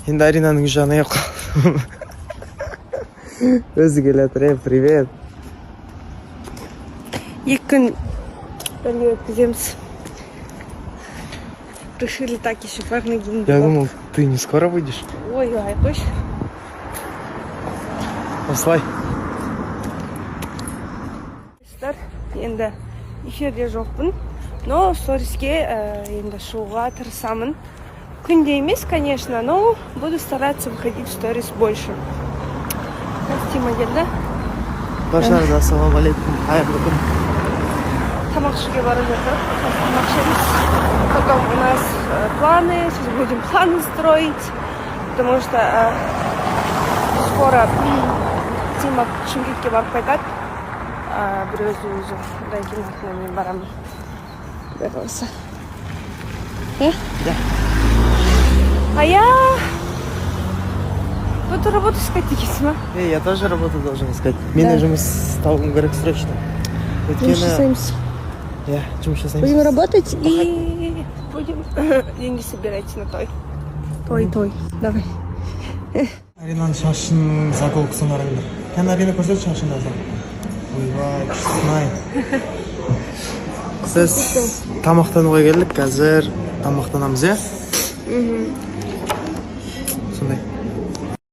Енді Аринаның үй жағына келіп қалдым. Өзі келе жатыр. Е, привет! 2 күн бірге өткіземіз. Решили так еще парный. Я думал, ты не скоро выйдешь. Ой, ой, қойшы. Осылай. Достар, енді эфирде жоқпын, но сториске енді шығуға тырысамын. Күнде емес, конечно, но буду стараться выходить в сторис больше. Қазір Тима келді. Баршаңызға ассалаумағалейкум, қайырлы күн! Тамақ ішуге бара жатыр. Сейчас тамақ ішеміз, потом у нас планы, сейчас будем планы строить, потому что скоро Тима Шымкентке барып қайтады бір өзі өзі. Одан кейін артынан мен барамын, құдай қаласа, иә. Да. А я буду работу искать дегенсің ба? Эй, я тоже работу должен искать. Мен де Да. жұмыс табуым керек срочно. Жұмыс Өйткені жасаймыз. Иә, жұмыс жасаймыз. Будем работать и будем деньги собирать на той. Той, той. Давай. Аринаның шашының заколкасын қараңдар. Кәне, Арина, көрсет шашын азан. Ойбай, күштісің ай! Біз тамақтануға келдік, қазір тамақтанамыз, иә.